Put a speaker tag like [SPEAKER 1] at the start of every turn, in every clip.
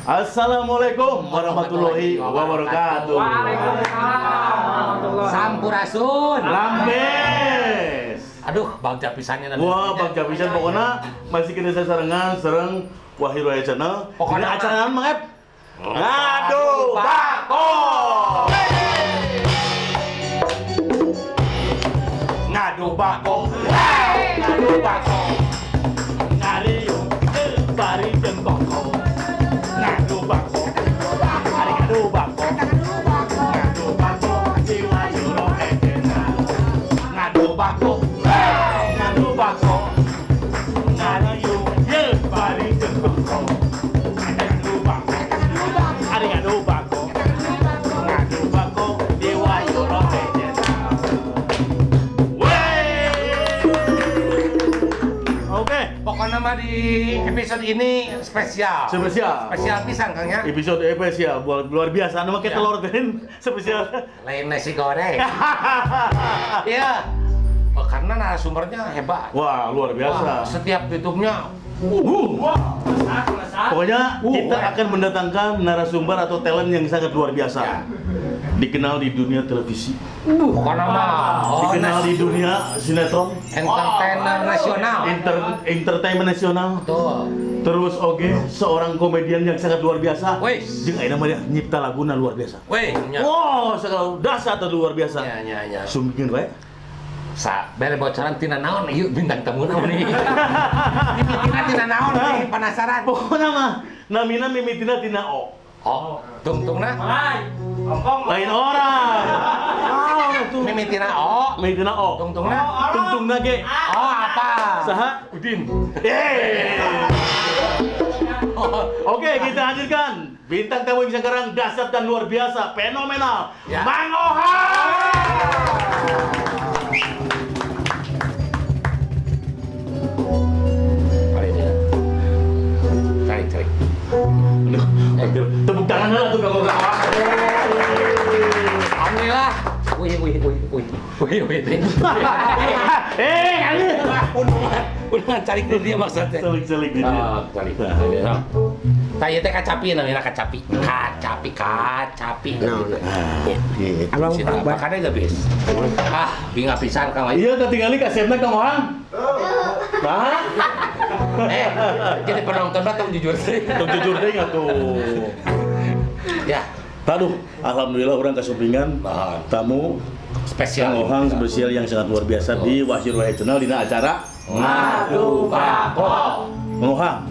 [SPEAKER 1] Assalamualaikum warahmatullahi wabarakatuh.
[SPEAKER 2] Waalaikumsalam. Sampurasun.
[SPEAKER 1] Rampes.
[SPEAKER 2] Aduh, bagja pisannya nanti.
[SPEAKER 1] Wah, bagja pisan pokoknya masih kena sasarengan sareng Wahyu Raya Channel. Pokoknya acara naon Mang Ep? Ngadu bako. Ngadu bako. Ngadu bako. Ngariung bari jeung koko. Ngadu bako, ari ngadu bako, ngadu bako, jiwa juro ejena. Ngadu bako, ngadu bako, ngariung ye bari jeung koko. Ngadu bako, ari ngadu bako, ngadu bako, jiwa juro ejena. Wey! Oke,
[SPEAKER 2] pokoknya mah di episode ini spesial.
[SPEAKER 1] Spesial.
[SPEAKER 2] Spesial pisan Kang ya.
[SPEAKER 1] Episode spesial luar biasa. Anu make telur teh spesial.
[SPEAKER 2] Lain nasi goreng. Iya. Oh, karena narasumbernya hebat.
[SPEAKER 1] Wah, luar biasa.
[SPEAKER 2] Wah, setiap YouTube-nya
[SPEAKER 1] Pokoknya kita akan mendatangkan narasumber atau talent yang sangat luar biasa.
[SPEAKER 2] Ya.
[SPEAKER 1] Dikenal di dunia televisi.
[SPEAKER 2] Pokoknya mah.
[SPEAKER 1] Dikenal di dunia sinetron.
[SPEAKER 2] Entertainer nasional.
[SPEAKER 1] Entertainment nasional.
[SPEAKER 2] Betul.
[SPEAKER 1] Terus oke, seorang komedian yang sangat luar biasa.
[SPEAKER 2] Wih.
[SPEAKER 1] Jeung ayeuna mah dia nyipta laguna luar biasa.
[SPEAKER 2] Wih.
[SPEAKER 1] Wow, segala dahsyat atau luar biasa.
[SPEAKER 2] Ya, ya, ya.
[SPEAKER 1] Sumbikin wae.
[SPEAKER 2] Sa, bere bocoran tina naon ieu bintang tamu naon nih. Mimitina tina naon nih, penasaran.
[SPEAKER 1] Pokokna mah namina mimitina tina O.
[SPEAKER 2] Oh, tungtungna?
[SPEAKER 1] Lain orang. Oh,
[SPEAKER 2] mimitina O.
[SPEAKER 1] Mimitina O.
[SPEAKER 2] Tungtungna?
[SPEAKER 1] Tungtungna ge.
[SPEAKER 2] Oh, apa?
[SPEAKER 1] Saha?
[SPEAKER 2] Udin.
[SPEAKER 1] Oke, kita hadirkan bintang tamu yang sekarang dahsyat dan luar biasa, fenomenal,
[SPEAKER 2] ya.
[SPEAKER 1] Mang Ohang.
[SPEAKER 2] Cari.
[SPEAKER 1] Aduh, tepuk tangan lah tuh Kang Ohang.
[SPEAKER 2] Alhamdulillah. Wih. Undangan cari dulu dia maksudnya.
[SPEAKER 1] Celik-celik gitu.
[SPEAKER 2] Cari. Tah ieu teh kacapi namanya kacapi. Kacapi.
[SPEAKER 3] Nah,
[SPEAKER 2] makannya gak bis. Ah, bingah pisan Kang Wahyu.
[SPEAKER 1] Iya, ketinggalan kasepna Kang Ohang. Nah.
[SPEAKER 2] Jadi penonton mah tong jujur teh.
[SPEAKER 1] Tong jujur teh atuh.
[SPEAKER 2] Ya.
[SPEAKER 1] Aduh, alhamdulillah orang kasumpingan tamu
[SPEAKER 2] spesial
[SPEAKER 1] Kang Ohang spesial yang sangat luar biasa di Wahyu Raya Channel dina acara
[SPEAKER 2] Ngadu Bako.
[SPEAKER 1] Mang Ohang.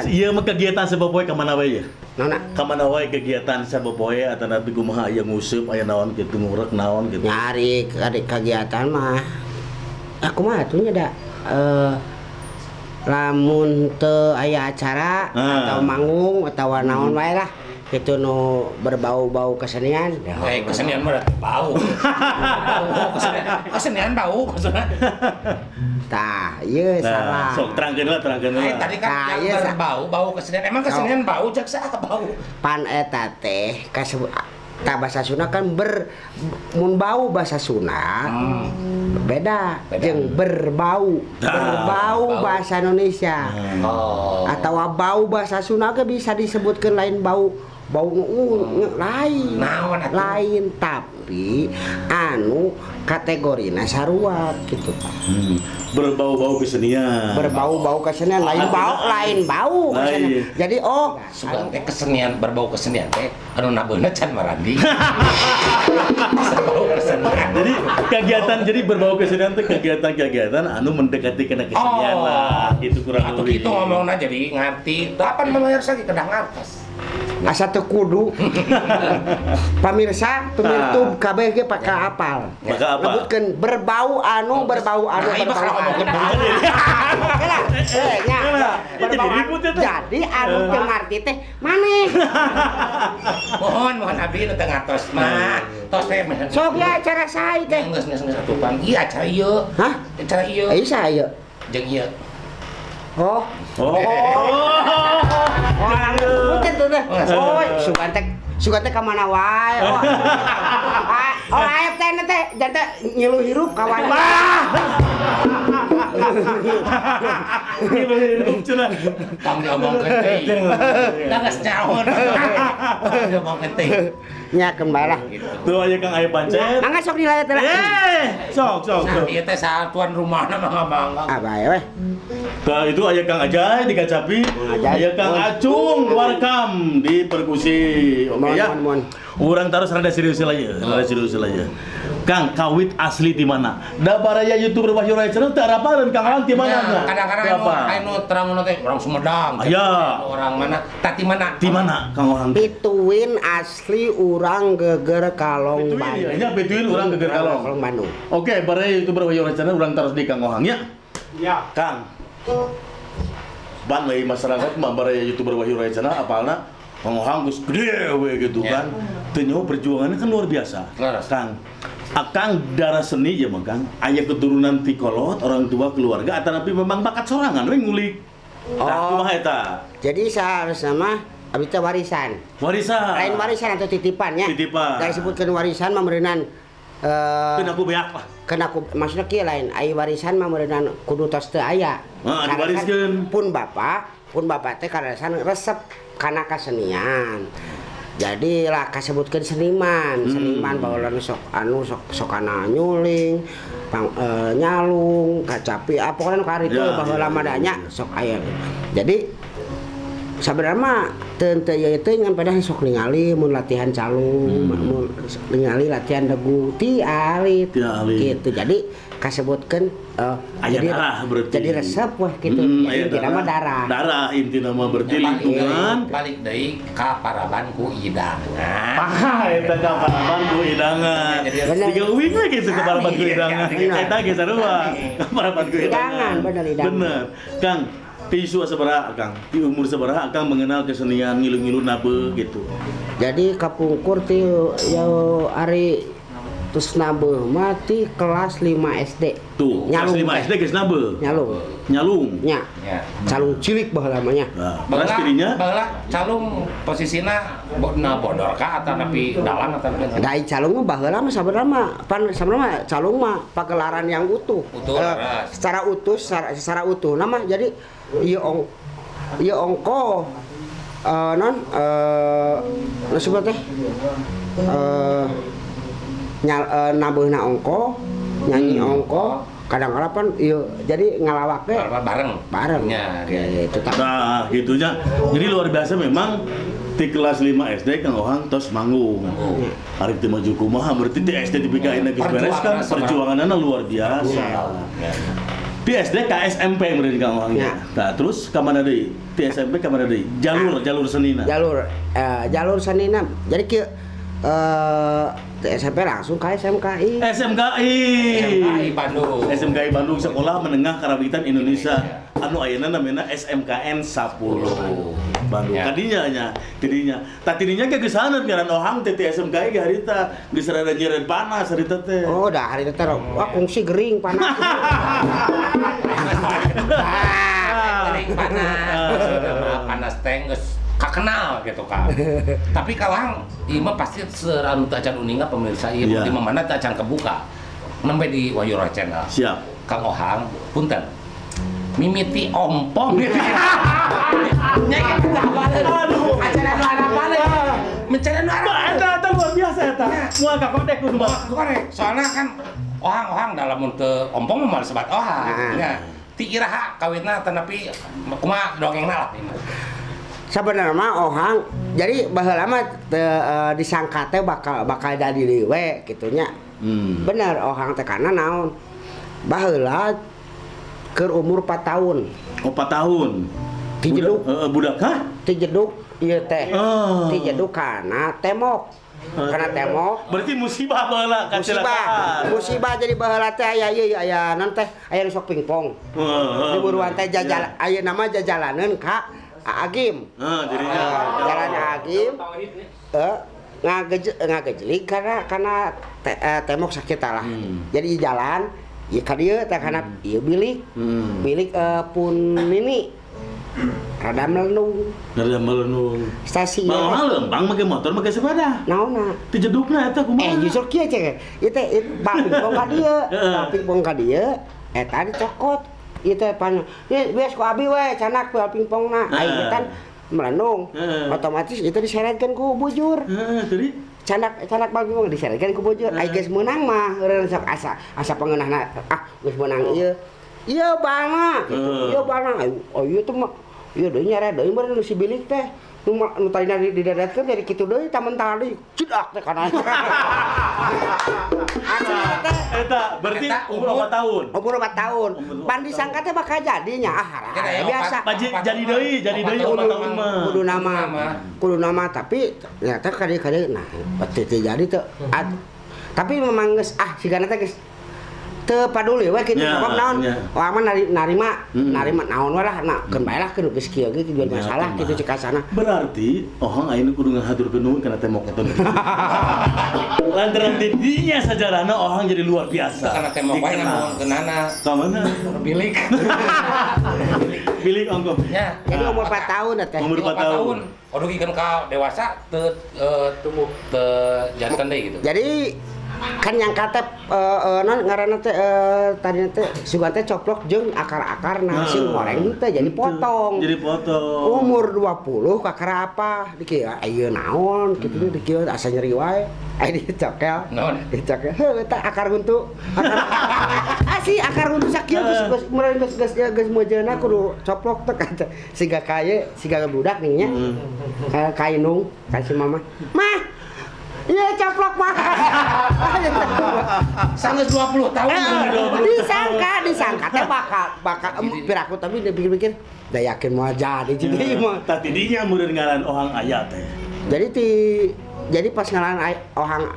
[SPEAKER 1] Ieu mah kegiatan sapopoe ka mana wae ya?
[SPEAKER 3] Naon?
[SPEAKER 1] Ka mana wae kegiatan sapopoe atanapi kumaha aya nguseup aya naon kitu ngurek naon kitu.
[SPEAKER 3] Nyari kegiatan mah aku mah atuh nya da lamun teu aya acara atau manggung atau naon wae lah itu nu berbau-bau kesenian.
[SPEAKER 2] Kesenian mah bau. Kesenian bau maksudnya.
[SPEAKER 3] Tah, ieu salah.
[SPEAKER 1] Sok terangkeun lah, terangkeun lah.
[SPEAKER 2] Tadi kan yang berbau, bau kesenian. Emang kesenian bau jaksa bau?
[SPEAKER 3] Pan eta teh kasebut tah bahasa Sunda kan mun bau bahasa Sunda beda jeung berbau. Berbau bahasa Indonesia.
[SPEAKER 2] Oh.
[SPEAKER 3] Atau bau bahasa Sunda ge bisa disebutkeun lain bau Bau lain.
[SPEAKER 2] Naon atuh?
[SPEAKER 3] Lain tapi anu kategorina sarua gitu Pak.
[SPEAKER 1] Berbau-bau kesenian.
[SPEAKER 3] Berbau-bau kesenian, lain bau, lain bau kesenian. Jadi oh,
[SPEAKER 2] sugan teh kesenian, berbau kesenian teh anu nabeuna can marandi. Berbau kesenian.
[SPEAKER 1] Jadi kegiatan jadi berbau kesenian teh kegiatan-kegiatan anu mendekati kana kesenian lah, gitu kurang
[SPEAKER 2] lebih. Atuh kitu ngomongna jadi ngarti. Teu apan pemirsa ge kedah ngartos.
[SPEAKER 3] Asa teu kudu. Pamirsa, pemirtub kabeh ge paka apal. Lebutkeun berbau anu, berbau anu, berbau anu. Jadi anu teu ngarti teh maneh.
[SPEAKER 2] Mohon, mohon abdi nu teu ngartos mah. Tos teh.
[SPEAKER 3] Sok ya acara sae teh.
[SPEAKER 2] Geus geus geus atuh pang. Ieu acara ieu.
[SPEAKER 3] Hah?
[SPEAKER 2] Acara ieu.
[SPEAKER 3] Ieu saha ieu?
[SPEAKER 2] Jeung ieu.
[SPEAKER 3] Oh. Oh. Oh, sugan teh ka mana wae. Oh, oh aep teh teh janten ngilu hirup kawan.
[SPEAKER 1] Ngilu hirup cenah.
[SPEAKER 2] Tong diomongkeun teh. Da geus nyaho. Diomongkeun teh.
[SPEAKER 3] Nya keun bae lah.
[SPEAKER 1] Tuh aya Kang Aep Pancet.
[SPEAKER 3] Mangga sok dilayat teh.
[SPEAKER 1] Sok sok sok.
[SPEAKER 2] Ieu teh tuan rumahna mah mangga.
[SPEAKER 3] Ah bae weh.
[SPEAKER 1] Tah itu aya Kang Ajay di Kacapi, aya Kang Acung Warkam di perkusi. Oke ya. Urang taruh rada serius lah ya, rada serius lah ya. Kang, kawit asli di mana? Da baraya YouTuber Wahyu Raya Channel teu arapaleun Kang Ohang di mana?
[SPEAKER 2] Kadang-kadang anu terang teh orang Sumedang.
[SPEAKER 1] Aya.
[SPEAKER 2] Orang mana? Tah di mana?
[SPEAKER 1] Di mana Kang Ohang?
[SPEAKER 3] Pituin asli urang Geger Kalong Bandung.
[SPEAKER 1] Nya pituin urang Geger Kalong
[SPEAKER 3] Bandung.
[SPEAKER 1] Oke, baraya YouTuber Wahyu Raya Channel urang taruh di Kang Ohang ya.
[SPEAKER 4] Ya.
[SPEAKER 1] Kang. Ban lagi masyarakat mah baraya YouTuber Wahyu Raya Channel apalna Kang Ohang geus gede we gitu kan. Teu nyaho perjuangannya kan luar biasa. Kang, akang darah seni ya mah Kang. Aya keturunan ti kolot, orang tua keluarga atanapi memang bakat sorangan we ngulik. Tah kumaha eta?
[SPEAKER 3] Jadi saharusna mah abdi teh warisan.
[SPEAKER 1] Warisan.
[SPEAKER 3] Lain warisan atau titipan nya.
[SPEAKER 1] Titipan.
[SPEAKER 3] Dari sebutkeun warisan mah meureunan
[SPEAKER 1] kena ku beak lah.
[SPEAKER 3] Kena ku maksudna kieu lain ai warisan mah meureunan kudu tos teu aya.
[SPEAKER 1] Heeh, diwariskeun.
[SPEAKER 3] Pun bapak teh karasan resep kana kasenian. Jadi lah kasebutkeun seniman, seniman baheula sok anu sok sokana nyuling, nyalung, kacapi, apa pokona nu karitu baheula mah nya sok aya. Jadi sabenerna mah teu teu ieu teh ngan pada sok ningali mun latihan calung, mun ningali latihan degu ti alit gitu. Jadi kasebutkeun jadi
[SPEAKER 1] darah berarti.
[SPEAKER 3] Jadi resep weh gitu. Jadi intina mah darah.
[SPEAKER 1] Darah intina mah berarti lingkungan.
[SPEAKER 2] Balik deui ka paraban ku idangan.
[SPEAKER 1] Tah eta ka paraban ku idangan. Tiga uing we gitu ka paraban ku idangan. Eta ge sarua. Ka paraban ku idangan.
[SPEAKER 3] Bener idangan.
[SPEAKER 1] Bener. Kang, ti usia sabaraha Kang? Ti umur sabaraha Kang mengenal kesenian ngilu-ngilu nabe gitu?
[SPEAKER 3] Jadi kapungkur ti ya ari terus nabeuh mah ti kelas 5 SD.
[SPEAKER 1] Tuh, kelas 5 SD geus nabeuh.
[SPEAKER 3] Nyalung.
[SPEAKER 1] Nyalung.
[SPEAKER 3] Nya. Calung cilik baheula mah nya.
[SPEAKER 1] Nah, kelas dirinya?
[SPEAKER 2] Baheula calung posisina na bodor ka atanapi dalang atanapi.
[SPEAKER 3] Da calung mah baheula mah sabenerna mah pan sabenerna mah calung mah pagelaran yang utuh.
[SPEAKER 2] Utuh.
[SPEAKER 3] Secara utuh, secara utuh nama jadi ieu ieu ongko non sebut teh nabeuna ongko, nyanyi ongko, kadang-kadang pan ieu jadi ngalawak ge
[SPEAKER 2] bareng.
[SPEAKER 3] Bareng.
[SPEAKER 2] Ya,
[SPEAKER 3] gitu.
[SPEAKER 1] Nah, gitunya. Jadi luar biasa memang di kelas 5 SD Kang Ohang tos manggung. Arek teu maju kumaha berarti di SD di PKN geus beres kan perjuanganna luar biasa. Di SD ka SMP meureun Kang Ohang nya. Nah, terus ka mana deui? Di SMP ka mana deui? Jalur senina.
[SPEAKER 3] Jalur senina. Jadi kieu SMP langsung ke SMKI.
[SPEAKER 1] SMKI.
[SPEAKER 2] SMKI Bandung.
[SPEAKER 1] SMKI Bandung Sekolah Menengah Karawitan Indonesia. Anu ayeuna namina SMKN 10. Bandung.
[SPEAKER 2] Ya.
[SPEAKER 1] Kadinya nya, tidinya. Tah tidinya ge geus haneut ngaran Ohang teh ti SMKI ge harita geus rada nyeureun panas harita teh.
[SPEAKER 3] Oh, dah harita teh wah kungsi gering panas.
[SPEAKER 2] Gering panas. Panas teh geus kakenal gitu kan. Tapi kalau ieu mah pasti seranu teu acan uninga pemirsa ieu di mana teu acan kebuka. Nembe di Wahyu Raya Channel.
[SPEAKER 1] Siap.
[SPEAKER 2] Kang Ohang punten. Mimiti ompong. Nya kitu awaleun. Acara nu arapaleun. Can anu arah.
[SPEAKER 1] Eta luar biasa eta. Moal kakodek kudu mah.
[SPEAKER 2] Kakodek. Soalna kan ohang-ohang dalam teu ompong mah sebat ohang. Nya. Ti iraha kawitna tanapi kumaha dongengna lah.
[SPEAKER 3] Sabenerna mah ohang jadi baheula mah disangka teh bakal jadi deui we kitu nya. Bener ohang teh kana naon? Baheula keur umur 4 tahun.
[SPEAKER 1] Oh, 4 tahun.
[SPEAKER 3] Ti jeduk.
[SPEAKER 1] Heeh, budak hah?
[SPEAKER 3] Ti jeduk ieu teh. Ti jeduk kana tembok. Karena tembok.
[SPEAKER 1] Berarti musibah baheula kecelakaan.
[SPEAKER 3] Musibah jadi baheula teh aya ieu aya naon teh aya nu sok pingpong. Di buruan teh jajal ayeuna mah jajalaneun ka Agim.
[SPEAKER 1] Heeh, jadinya
[SPEAKER 3] jalan Agim. Ngagejelig karena tembok sakit lah. Jadi jalan ieu ka dieu teh kana ieu bilik. Bilik pun nini. Rada melenung.
[SPEAKER 1] Rada melenung.
[SPEAKER 3] Stasiun.
[SPEAKER 1] Mahal lembang make motor make sepeda.
[SPEAKER 3] Naonna?
[SPEAKER 1] Teu jedukna eta kumaha?
[SPEAKER 3] Justru kieu cek. Ieu teh bal pingpong ka dieu. Bal pingpong ka dieu eta dicokot. Ieu teh pan ieu bees ku abi we canak bal pingpongna. Aing kan melenung. Otomatis itu diseretkeun ku bujur.
[SPEAKER 1] Heeh, tadi
[SPEAKER 3] canak bal pingpong diseretkeun ku bujur. Aing geus meunang mah heureun sok asa pangeunahna ah geus meunang ieu. Ieu balna gitu. Ieu balna. Oh ieu teh mah ieu deui nyere deui meureun si bilik teh. Nu tadina didedetkeun jadi kitu deui tamen tadi. Cedak teh kana. Asli teh.
[SPEAKER 1] Eta berarti umur 4 tahun.
[SPEAKER 3] Umur 4 tahun. Pan disangka teh bakal jadinya ah biasa.
[SPEAKER 1] Jadi deui 4 tahun mah.
[SPEAKER 3] Kudu nama. Kudu nama tapi ternyata kade-kade nah teu jadi teu. Tapi memang geus ah sigana teh geus teu paduli we kitu sebab naon urang mah narima naon we lah na keun bae lah keun geus kieu ge jual masalah kitu cek kasana.
[SPEAKER 1] Berarti ohang ayeuna kudu ngahaturkeun nuhun kana tembok eta. Lantaran didinya sajarahna ohang jadi luar biasa.
[SPEAKER 2] Karena tembok wae ngomong keunana.
[SPEAKER 1] Ka mana?
[SPEAKER 2] Bilik.
[SPEAKER 1] Bilik ongkoh.
[SPEAKER 2] Ya.
[SPEAKER 3] Jadi umur 4 tahun teh.
[SPEAKER 1] Umur 4 tahun.
[SPEAKER 2] Kudu gikeun ka dewasa teu tumbuh teu janten deui gitu.
[SPEAKER 3] Jadi kan yang kata non ngaranna teh tadi teh sugan teh coplok jeung akar-akarna sing goreng teh jadi potong.
[SPEAKER 1] Jadi potong.
[SPEAKER 3] Umur 20 kakara apa dikieu ieu naon kitu dikieu asa nyeri wae. Aya dicokel.
[SPEAKER 2] Naon?
[SPEAKER 3] Dicokel. Heuh eta akar huntu. Asli akar huntu sakieu geus meureun geus geus meujeuhna kudu coplok teh kata siga kaye siga budak nih nya. Ka indung ka si mama. Mah iya coplok mah.
[SPEAKER 2] Sanggeus 20 tahun.
[SPEAKER 3] Disangka teh bakal piraku tapi dipikir-pikir da yakin moal jadi jadi mah.
[SPEAKER 1] Tah tidinya meureun ngaran ohang aya teh.
[SPEAKER 3] Jadi pas ngaran ohang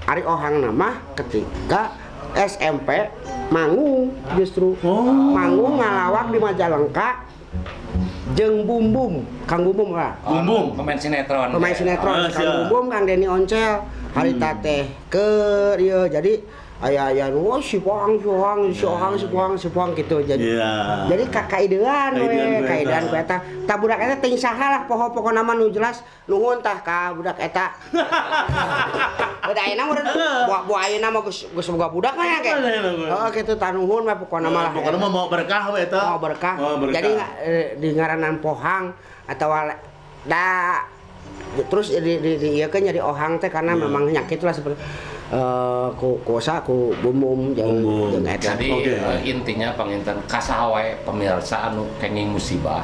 [SPEAKER 3] ari ohang nama ketika SMP manggung justru. Manggung ngalawak di Majalengka jeung Bum Bum, Kang Bum Bum lah.
[SPEAKER 1] Bum Bum,
[SPEAKER 2] pemain sinetron.
[SPEAKER 3] Pemain sinetron, Kang Bum Bum, Kang Denny Oncel, harita teh keur ieu jadi aya-aya nu si Pohang, si Pohang, si Ohang, si Pohang, si Pohang gitu. Jadi jadi kakaidean we, kaidean ku eta. Tah budak eta teuing saha lah poho pokona mah nu jelas nuhun tah ka budak eta. Udah ayeuna mah buah ayeuna mah geus boga budak mah ya ge. Heeh kitu tah nuhun mah pokona mah lah.
[SPEAKER 1] Pokona mah mau berkah we eta.
[SPEAKER 3] Mau berkah. Jadi di ngaranan Pohang atawa da terus di ieu kan jadi ohang teh karena memang nyakit lah seperti ku kosa ku bum-bum jeung eta.
[SPEAKER 2] Jadi intinya panginten kasaha wae pemirsa anu kenging musibah.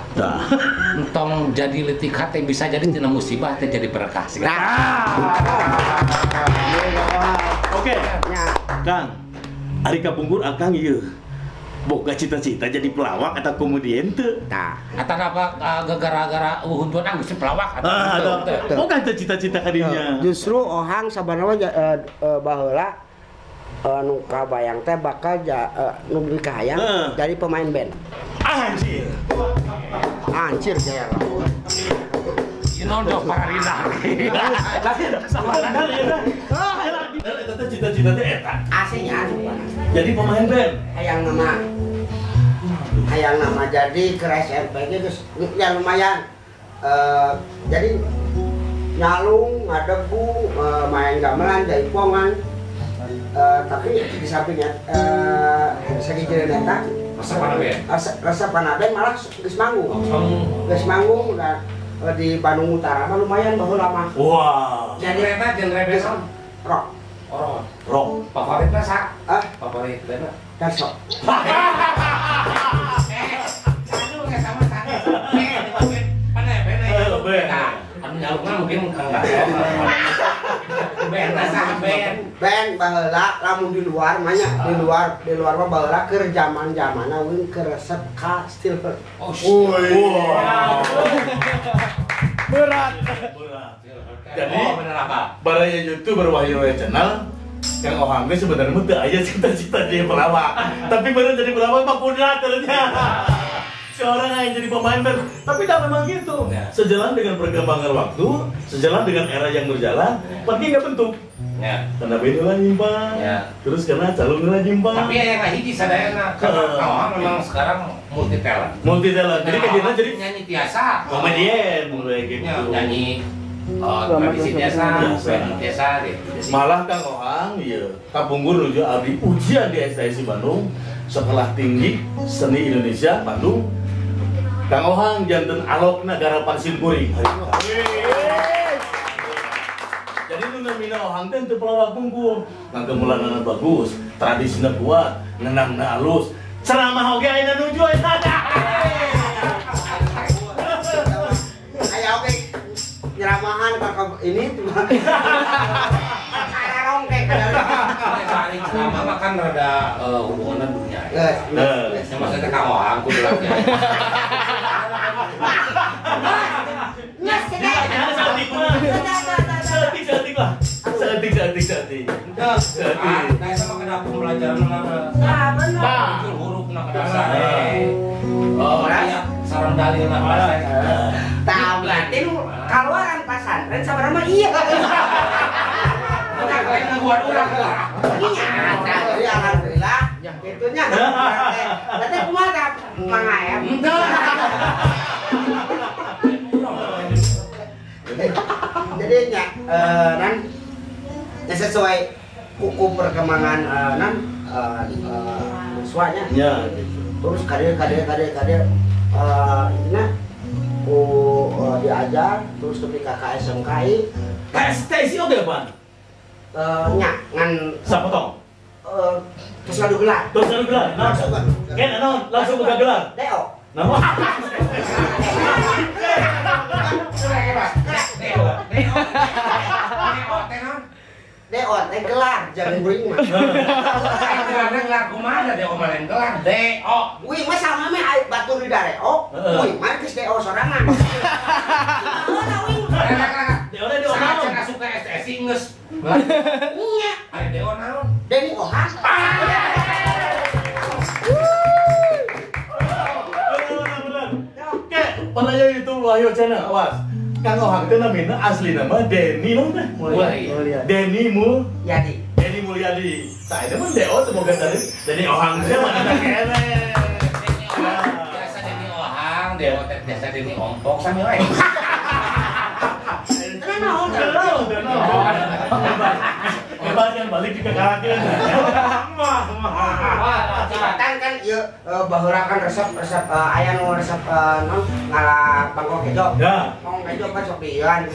[SPEAKER 2] Entong jadi leutik hate bisa jadi tina musibah teh jadi berkah sih.
[SPEAKER 1] Oke. Kang, ari kapungkur akang ieu boga cita-cita jadi pelawak atau komedian teu?
[SPEAKER 3] Tah.
[SPEAKER 2] Atau apa gara-gara huntuan geus pelawak atau teu?
[SPEAKER 1] Boga teu cita-cita ka dinya.
[SPEAKER 3] Justru ohang sabanana baheula nu kabayang teh bakal nu kahayang jadi pemain band.
[SPEAKER 1] Anjir.
[SPEAKER 3] Anjir gaya.
[SPEAKER 2] Ieu naon dok pararina.
[SPEAKER 1] Eta cita-cita teh eta.
[SPEAKER 3] Aslinya
[SPEAKER 1] jadi pemain band.
[SPEAKER 3] Hayang nama jadi ke SMP ge geus ya lumayan. Jadi nyalung, ngadegu, main gamelan, jaipongan. Tapi di sampingnya segi jeung eta
[SPEAKER 2] resep panaben.
[SPEAKER 3] Resep panaben malah geus manggung. Geus manggung dan di Bandung Utara mah lumayan baheula mah.
[SPEAKER 1] Wah.
[SPEAKER 3] Jadi
[SPEAKER 2] eta genre band
[SPEAKER 3] rock.
[SPEAKER 2] Oh,
[SPEAKER 1] rock.
[SPEAKER 2] Favoritna sa?
[SPEAKER 3] Hah?
[SPEAKER 2] Favorit bandna?
[SPEAKER 3] Darso.
[SPEAKER 2] Anu eta mah sanes. Pana band aya band. Anu nyalukna mungkin Kang Darso. Band sah band.
[SPEAKER 3] Band baheula lamun di luar mah nya, di luar mah baheula keur zaman-zamanna wing keur resep ka Steelheart.
[SPEAKER 2] Oh.
[SPEAKER 1] Berat. Jadi baraya YouTuber Wahyu Raya Channel Kang Ohang ge sebenarnya mah teu aya cita-cita jadi pelawak. Tapi bener jadi pelawak mah kudrat ternyata. Seorang yang jadi pemain band, tapi tak memang gitu.
[SPEAKER 2] Ya.
[SPEAKER 1] Sejalan dengan perkembangan waktu, sejalan dengan era yang berjalan, pasti nggak bentuk.
[SPEAKER 2] Ya.
[SPEAKER 1] Karena band lah nyimpang,
[SPEAKER 2] ya.
[SPEAKER 1] Terus karena calon lah nyimpang.
[SPEAKER 2] Tapi yang nggak hiji sadayana, karena Kang Ohang memang sekarang multi talent.
[SPEAKER 1] Multi talent. Jadi kejadian jadi
[SPEAKER 2] nyanyi tiasa,
[SPEAKER 1] komedian mulai gitu.
[SPEAKER 2] Ya, nyanyi tradisi biasa, band biasa gitu.
[SPEAKER 1] Malah Kang Ohang, iya, kapungkur nuju abdi ujian di STSI Bandung, Sekolah Tinggi Seni Indonesia Bandung. Kang Ohang janten alokna garapan simkuring. Jadi nu namina Ohang teh teu pelawak bungkul. Ngagamelanana bagus, tradisina kuat, nenangna alus, ceramah oge ayeuna nuju eta.
[SPEAKER 3] Aya oge nyeramahan ka ini cuma kararong kayak
[SPEAKER 2] kadang. Ceramah mah kan rada hubunganna dunia.
[SPEAKER 3] Geus.
[SPEAKER 2] Ya maksudnya Kang Ohang kudu latihan.
[SPEAKER 1] Seetik lah. Seetik.
[SPEAKER 2] Nah, itu mah kena pembelajaran mah.
[SPEAKER 3] Nah,
[SPEAKER 2] bener. Huruf na kadasar. Oh, iya, sareng dalil na bahasa.
[SPEAKER 3] Tah berarti nu kaluaran pasantren sabarang mah iya.
[SPEAKER 2] Udah lain ngaguan urang lah.
[SPEAKER 3] Iya, jadi alhamdulillah. Itunya. Berarti kumaha tah Mang Aep?
[SPEAKER 2] Henteu.
[SPEAKER 3] Jadi nya nan ya sesuai kuku perkembangan nan siswanya.
[SPEAKER 1] Ya gitu.
[SPEAKER 3] Terus karir intinya ku diajar terus tepi ka SMKI.
[SPEAKER 1] STSI oge pan?
[SPEAKER 3] Nya ngan
[SPEAKER 1] sapotong.
[SPEAKER 3] Terus ngadu gelar.
[SPEAKER 1] Terus ngadu gelar. Langsung. Ken naon? Langsung buka gelar.
[SPEAKER 3] Deo.
[SPEAKER 1] Naon?
[SPEAKER 3] Deo teh gelar jangan kuring mah.
[SPEAKER 2] Gelarna gelar kumaha Deo mah lain gelar. Deo.
[SPEAKER 3] Wih mah sama mah batur di dareo. Wih mah geus Deo sorangan.
[SPEAKER 1] Deo teh Deo naon?
[SPEAKER 2] Saha asup ka STSI geus.
[SPEAKER 3] Nya.
[SPEAKER 2] Aya Deo naon?
[SPEAKER 3] Deni Ohang.
[SPEAKER 1] Oke, baraya YouTube Wahyu Channel, awas. Kang Ohang teh namina asli nama Deni naon teh? Deni Mulyadi. Deni Mulyadi. Tah eta mah Deo semoga tadi Deni Ohang teh mana keneh.
[SPEAKER 2] Deni Ohang biasa Deni Ohang, Deo teh biasa Deni Ompong sami wae.
[SPEAKER 3] Tenang,
[SPEAKER 1] tenang. Bebas yang balik juga karakter.
[SPEAKER 3] Cibatan kan ieu baheula kan resep aya nu resep non ngala bangkok kejo. Bangkok kejo kan sok diieuan.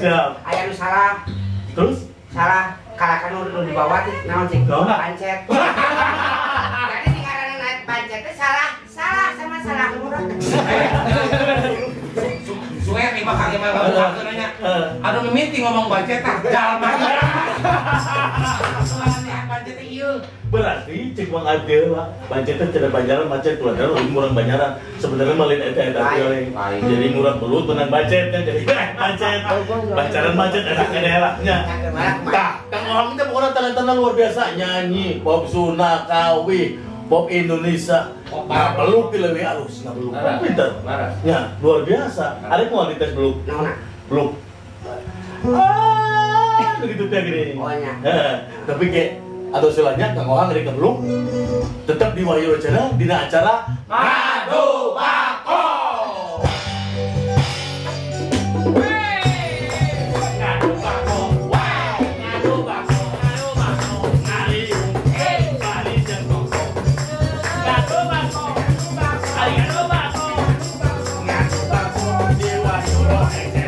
[SPEAKER 3] Aya nu salah.
[SPEAKER 1] Terus
[SPEAKER 3] salah kalakan nu dibawa teh naon cik? Pancet. Jadi di ngaranna naik pancet teh salah, salah sama salah murah.
[SPEAKER 2] Suwe nih mah kang mah ngabukakeun nya. Anu mimiti ngomong pancet tah jalma. Pancet teh ieu.
[SPEAKER 1] Berarti cek Mang Adil lah, pancet teh cenah Banjaran macet kulantaran leuwih murang Banjaran. Sebenarnya mah lain eta eta teh. Jadi murang belut menang bacet kan jadi pancet. Banjaran macet eta keneh lah nya. Tah, Kang Ohang teh pokona talentana luar biasa nyanyi pop Sunda kawi, pop Indonesia. Nah, beluk di leuwih alus, nah beluk. Pinter. Ya, luar biasa. Ada kualitas beluk.
[SPEAKER 3] Naon?
[SPEAKER 1] Beluk. Ah, begitu teh gini.
[SPEAKER 3] Oh nya.
[SPEAKER 1] Tapi kayak atau istilahnya Kang Ohang dari beluk tetap di Wahyu Channel dina acara Ngadu Bako. Ngadu Bako. Ngadu Bako. Ngadu Bako. Ngariung. Bari jeung koko. Ngadu Bako. Ngadu Bako. Ngadu Bako di Wahyu Channel.